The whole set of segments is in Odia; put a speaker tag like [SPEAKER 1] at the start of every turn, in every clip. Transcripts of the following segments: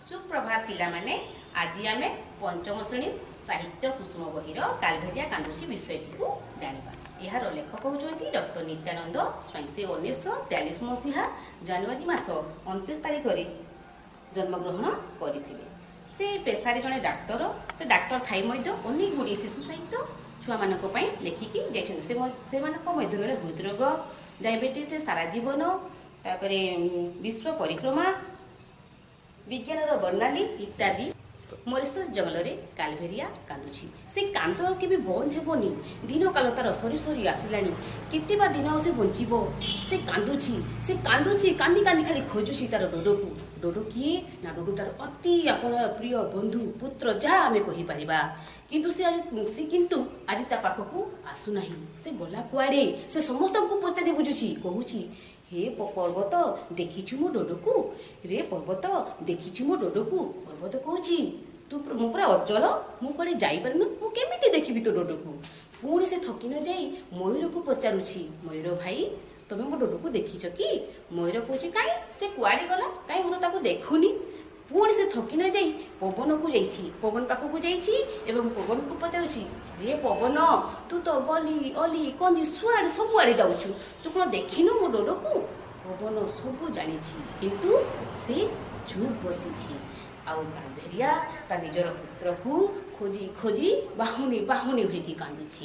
[SPEAKER 1] ସୁପ୍ରଭାତ ପିଲାମାନେ। ଆଜି ଆମେ ପଞ୍ଚମ ଶ୍ରେଣୀ ସାହିତ୍ୟ କୁସୁମ ବହିର କାଲଭେରିଆ କାନ୍ଦୁଛି ବିଷୟଟିକୁ ଜାଣିବା। ଏହାର ଲେଖକ ହେଉଛନ୍ତି ଡକ୍ଟର ନିତ୍ୟାନନ୍ଦ ସ୍ୱାଇଁ। ସେ 1943 ମସିହା ଜାନୁଆରୀ ମାସ 29 ତାରିଖରେ ଜନ୍ମଗ୍ରହଣ କରିଥିଲେ। ସେ ପେଶାରେ ଜଣେ ଡାକ୍ତର। ସେ ଡାକ୍ତର ଥାଇ ମଧ୍ୟ ଅନେକ ଗୁଡ଼ିଏ ଶିଶୁ ସାହିତ୍ୟ ଛୁଆମାନଙ୍କ ପାଇଁ ଲେଖିକି ଯାଇଛନ୍ତି। ସେମାନଙ୍କ ମଧ୍ୟରେ ହୃଦରୋଗ, ଡାଇବେଟିସ୍, ସାରା ଜୀବନ, ତାପରେ ବିଶ୍ୱ ପରିକ୍ରମା, ବିଜ୍ଞାନର ବର୍ଣ୍ଣାଳୀ ଇତ୍ୟାଦି। ମରିସସ୍ ଜଙ୍ଗଲରେ କାଲଭେରିଆ କାନ୍ଦୁଛି। ସେ କାନ୍ଦ ଆଉ କେବେ ବନ୍ଦ ହେବନି। ଦିନ କାଳ ତାର ସରି ସରି ଆସିଲାଣି। କେତେ ବା ଦିନ ଆଉ ସେ ବଞ୍ଚିବ? ସେ କାନ୍ଦୁଛି, ସେ କାନ୍ଦୁଛି, କାନ୍ଦି କାନ୍ଦି ଖାଲି ଖୋଜୁଛି ତାର ଡୋଡୋକୁ। ଡୋଡୋ କିଏ ନା ଡୋଡୋ ତାର ଅତି ଆପଣାର ପ୍ରିୟ ବନ୍ଧୁ, ପୁତ୍ର, ଯାହା ଆମେ କହିପାରିବା। କିନ୍ତୁ ସେ କିନ୍ତୁ ଆଜି ତା ପାଖକୁ ଆସୁନାହିଁ। ସେ ଗଲା କୁଆଡ଼େ? ସେ ସମସ୍ତଙ୍କୁ ପଚାରି ବୁଝୁଛି। କହୁଛି, "ହେ ପର୍ବତ, ଦେଖିଛୁ ମୋ ଡୋଡୋକୁ? ରେ ପର୍ବତ, ଦେଖିଛୁ ମୋ ଡୋଡୋକୁ?" ପର୍ବତ କହୁଛି, "ମୁଁ ପୁରା ଅଚଳ, ମୁଁ କୁଆଡ଼େ ଯାଇପାରୁନି, ମୁଁ କେମିତି ଦେଖିବି ତୋ ଡୋଡୋକୁ?" ପୁଣି ସେ ଥକି ନ ଯାଇ ମୟୂରକୁ ପଚାରୁଛି, "ମୟୂର ଭାଇ, ତମେ ମୋ ଡୋଡୋକୁ ଦେଖିଛ କି?" ମୟୂର କହୁଛି, "କାଇଁ, ସେ କୁଆଡ଼େ ଗଲା? କାଇଁ, ମୁଁ ତ ତାକୁ ଦେଖୁନି।" ପୁଣି ସେ ଥକି ନ ଯାଇ ପବନକୁ ଯାଇଛି, ପବନ ପାଖକୁ ଯାଇଛି ଏବଂ ପବନକୁ ପଚାରୁଛି, "ରେ ପବନ, ତୁ ତ ଗଲି ଅଲି କନ୍ଦି ସୁଆଡ଼େ ସବୁଆଡ଼େ ଯାଉଛୁ, ତୁ କ'ଣ ଦେଖିନୁ ମୋ ଡୋଡୋକୁ?" ପବନ ସବୁ ଜାଣିଛି, କିନ୍ତୁ ସେ ଚୁପ୍ ବସିଛି। ଆଉ କାଲଭେରିଆ ତା ନିଜର ପୁତ୍ରକୁ ଖୋଜି ଖୋଜି ବାହୁନି ବାହୁନି ହୋଇକି କାନ୍ଦୁଛି।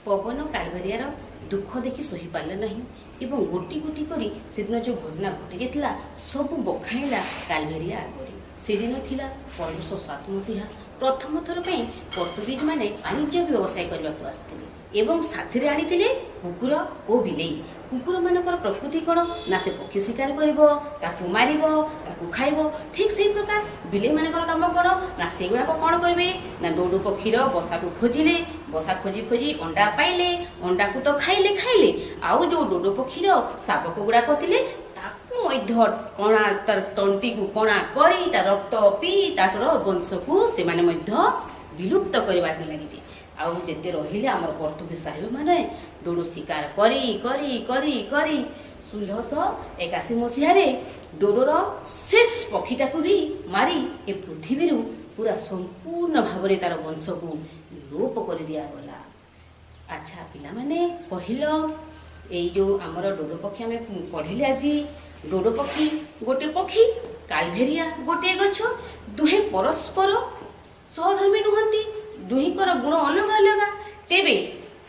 [SPEAKER 1] ପବନ କାଲଭେରିଆର ଦୁଃଖ ଦେଖି ସହିପାରିଲା ନାହିଁ ଏବଂ ଗୋଟି ଗୋଟି କରି ସେଦିନ ଯେଉଁ ଘଟଣା ଘଟିଯାଇଥିଲା, ସବୁ ବଖାଣିଲା କାଲଭେରିଆ ଆଗରେ। ସେଦିନ ଥିଲା 1507 ମସିହା। ପ୍ରଥମ ଥର ପାଇଁ ପର୍ତ୍ତୁଗୀଜ ମାନେ ବାଣିଜ୍ୟ ବ୍ୟବସାୟ କରିବାକୁ ଆସିଥିଲେ ଏବଂ ସାଥିରେ ଆଣିଥିଲେ କୁକୁର ଓ ବିଲେଇ। କୁକୁରମାନଙ୍କର ପ୍ରକୃତି କ'ଣ ନା ସେ ପକ୍ଷୀ ଶିକାର କରିବ, ତାକୁ ମାରିବ, ତାକୁ ଖାଇବ। ଠିକ୍ ସେଇ ପ୍ରକାର ବିଲେଇମାନଙ୍କର କାମ କ'ଣ ନା ସେଗୁଡ଼ାକ କ'ଣ କରିବେ ନା ଡୋଡୋ ପକ୍ଷୀର ବସାକୁ ଖୋଜିଲେ। ବସା ଖୋଜି ଖୋଜି ଅଣ୍ଡା ପାଇଲେ। ଅଣ୍ଡାକୁ ତ ଖାଇଲେ ଖାଇଲେ, ଆଉ ଯେଉଁ ଡୋଡୋ ପକ୍ଷୀର ଶାବକ ଗୁଡ଼ାକ ଥିଲେ, ତାକୁ ମଧ୍ୟ କଣା, ତାର ତଣ୍ଟିକୁ କଣା କରି ତା ରକ୍ତ ପିଇ ତାର ବଂଶକୁ ସେମାନେ ମଧ୍ୟ ବିଲୁପ୍ତ କରିବାକୁ ଲାଗିଲେ। ଆଉ ଯେତେ ରହିଲେ ଆମର ପର୍ତ୍ତୁଗୀଜ ସାହେବମାନେ, ଡୋଡୋ ଶିକାର କରି କରି କରି କରି 1681 ମସିହାରେ ଡୋଡୋର ଶେଷ ପକ୍ଷୀଟାକୁ ବି ମାରି ଏ ପୃଥିବୀରୁ ପୁରା ସମ୍ପୂର୍ଣ୍ଣ ଭାବରେ ତାର ବଂଶକୁ ଲୋପ କରି ଦିଆଗଲା। ଆଚ୍ଛା ପିଲାମାନେ, କହିଲ, ଏଇ ଯେଉଁ ଆମର ଡୋଡୋ ପକ୍ଷୀ ଆମେ ପଢ଼ିଲେ ଆଜି, ଡୋଡୋ ପକ୍ଷୀ ଗୋଟେ ପକ୍ଷୀ, କାଲଭେରିଆ ଗୋଟିଏ ଗଛ, ଦୁହେଁ ପରସ୍ପର ସହଧର୍ମୀ ନୁହନ୍ତି। ଦୁହିଁଙ୍କର ଗୁଣ ଅଲଗା ଅଲଗା। ତେବେ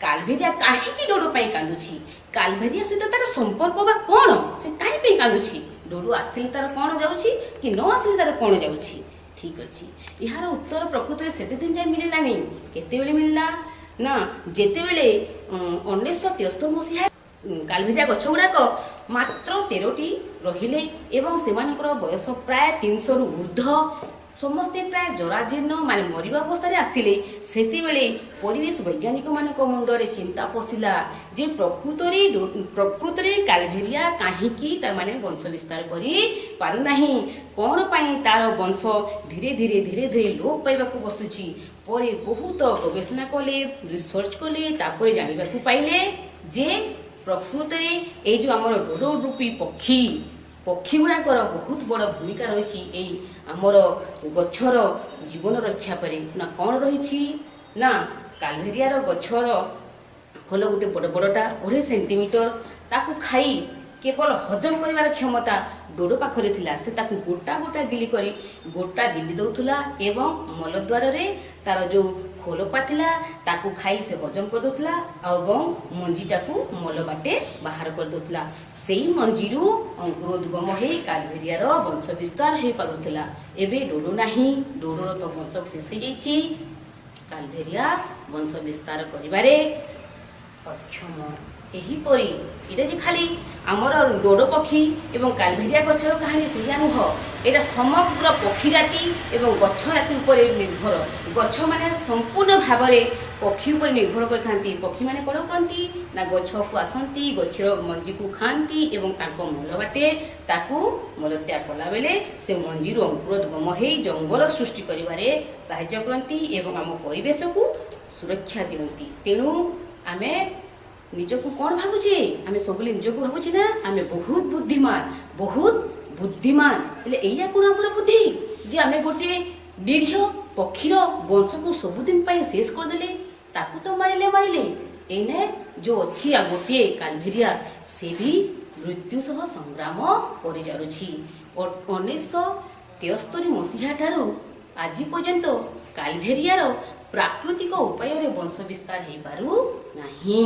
[SPEAKER 1] କାଲଭେରିଆ କାହିଁକି ଡୋଡୋ ପାଇଁ କାନ୍ଦୁଛି? କାଲଭେରିଆ ସହିତ ତାର ସମ୍ପର୍କ ବା କ'ଣ? ସେ କାହିଁ ପାଇଁ କାନ୍ଦୁଛି? ଡୋଡୋ ଆସିଲେ ତାର କ'ଣ ଯାଉଛି କି ନ ଆସିଲେ ତାର କ'ଣ ଯାଉଛି? ଠିକ୍ ଅଛି, ଏହାର ଉତ୍ତର ପ୍ରକୃତରେ ସେତେ ଦିନ ଯାଏ ମିଳିଲାନି। କେତେବେଳେ ମିଳିଲା ନା ଯେତେବେଳେ 1973 ମସିହା କାଲଭେରିଆ ଗଛ ଗୁଡ଼ାକ ମାତ୍ର 13ଟି ରହିଲେ ଏବଂ ସେମାନଙ୍କର ବୟସ ପ୍ରାୟ 300ରୁ ଉର୍ଦ୍ଧ୍ୱ, ସମସ୍ତେ ପ୍ରାୟ ଜରାଜୀର୍ଣ୍ଣ, ମାନେ ମରିବା ଅବସ୍ଥାରେ ଆସିଲେ, ସେତେବେଳେ ପରିବେଶ ବୈଜ୍ଞାନିକମାନଙ୍କ ମୁଣ୍ଡରେ ଚିନ୍ତା ପଶିଲା ଯେ ପ୍ରକୃତରେ କାଲଭେରିଆ କାହିଁକି ତା ମାନେ ବଂଶ ବିସ୍ତାର କରି ପାରୁନାହିଁ? କ'ଣ ପାଇଁ ତାର ବଂଶ ଧୀରେ ଧୀରେ ଧୀରେ ଧୀରେ ଲୋପ ପାଇବାକୁ ବସୁଛି? ପରେ ବହୁତ ଗବେଷଣା କଲେ, ରିସର୍ଚ୍ଚ କଲେ, ତାପରେ ଜାଣିବାକୁ ପାଇଲେ ଯେ ପ୍ରକୃତରେ ଏଇ ଯେଉଁ ଆମର ଡୋଡୋ ରୂପୀ ପକ୍ଷୀ, ପକ୍ଷୀ ଗୁଡ଼ାକର ବହୁତ ବଡ଼ ଭୂମିକା ରହିଛି ଏଇ ଆମର ଗଛର ଜୀବନ ରକ୍ଷା ପରେ। ନା କ'ଣ ରହିଛି ନା କାଲଭେରିଆର ଗଛର ଫଳ ଗୋଟେ ବଡ଼ ବଡ଼ଟା, 2.5 ସେଣ୍ଟିମିଟର, ତାକୁ ଖାଇ କେବଳ ହଜମ କରିବାର କ୍ଷମତା ଡୋଡୋ ପାଖରେ ଥିଲା। ସେ ତାକୁ ଗୋଟା ଗୋଟା ଗିଲି କରି ଗୋଟା ଗିଲି ଦେଉଥିଲା ଏବଂ ମଳଦ୍ୱାରରେ ତାର ଯେଉଁ ଖୋଲପା ଥିଲା, ତାକୁ ଖାଇ ସେ ହଜମ କରିଦେଉଥିଲା ଆଉ ଏବଂ ମଞ୍ଜିଟାକୁ ମଳ ବାଟେ ବାହାର କରିଦେଉଥିଲା। ସେଇ ମଞ୍ଜିରୁ ଅଙ୍କୁରୋଦ୍ଗମ ହେଇ କାଲଭେରିଆର ବଂଶ ବିସ୍ତାର ହେଇପାରୁଥିଲା। ଏବେ ଡୋଡୋ ନାହିଁ, ଡୋଡୋର ତ ବଂଶ ଶେଷ ହେଇଯାଇଛି। କାଲଭେରିଆ ବଂଶ ବିସ୍ତାର କରିବାରେ ଅକ୍ଷମ। ଏହିପରି ଏଇଟା ଯେ ଖାଲି ଆମର ଡୋଡୋ ପକ୍ଷୀ ଏବଂ କାଲଭେରିଆ ଗଛର କାହାଣୀ ସେଇଆ ନୁହଁ। ଏଇଟା ସମଗ୍ର ପକ୍ଷୀ ଜାତି ଏବଂ ଗଛ ଜାତି ଉପରେ ନିର୍ଭର। ଗଛମାନେ ସମ୍ପୂର୍ଣ୍ଣ ଭାବରେ ପକ୍ଷୀ ଉପରେ ନିର୍ଭର କରିଥାନ୍ତି। ପକ୍ଷୀମାନେ କ'ଣ କରନ୍ତି ନା ଗଛକୁ ଆସନ୍ତି, ଗଛର ମଞ୍ଜିକୁ ଖାଆନ୍ତି ଏବଂ ତାଙ୍କ ମଳ ବାଟେ ତାକୁ ମଳତ୍ୟାଗ କଲାବେଳେ ସେ ମଞ୍ଜିରୁ ଅଙ୍କୁରୋଦ୍ଗମ ହେଇ ଜଙ୍ଗଲ ସୃଷ୍ଟି କରିବାରେ ସାହାଯ୍ୟ କରନ୍ତି ଏବଂ ଆମ ପରିବେଶକୁ ସୁରକ୍ଷା ଦିଅନ୍ତି। ତେଣୁ ଆମେ ନିଜକୁ କ'ଣ ଭାବୁଛେ? ଆମେ ସବୁବେଳେ ନିଜକୁ ଭାବୁଛେ ନା ଆମେ ବହୁତ ବୁଦ୍ଧିମାନ, ବହୁତ ବୁଦ୍ଧିମାନ। ହେଲେ ଏଇଆ କ'ଣ ଆମର ବୁଦ୍ଧି? ଯେ ଆମେ ଗୋଟିଏ ନିରୀହ ପକ୍ଷୀର ବଂଶକୁ ସବୁଦିନ ପାଇଁ ଶେଷ କରିଦେଲେ। ତାକୁ ତ ମାରିଲେ ମାରିଲେ, ଏଇନେ ଯୋଉ ଅଛି ଆଉ ଗୋଟିଏ କାଲଭେରିଆ, ସେ ବି ମୃତ୍ୟୁ ସହ ସଂଗ୍ରାମ କରିଚାଲୁଛି। 1973 ମସିହା ଠାରୁ ଆଜି ପର୍ଯ୍ୟନ୍ତ କାଲଭେରିଆର ପ୍ରାକୃତିକ ଉପାୟରେ ବଂଶ ବିସ୍ତାର ହେଇପାରୁ ନାହିଁ।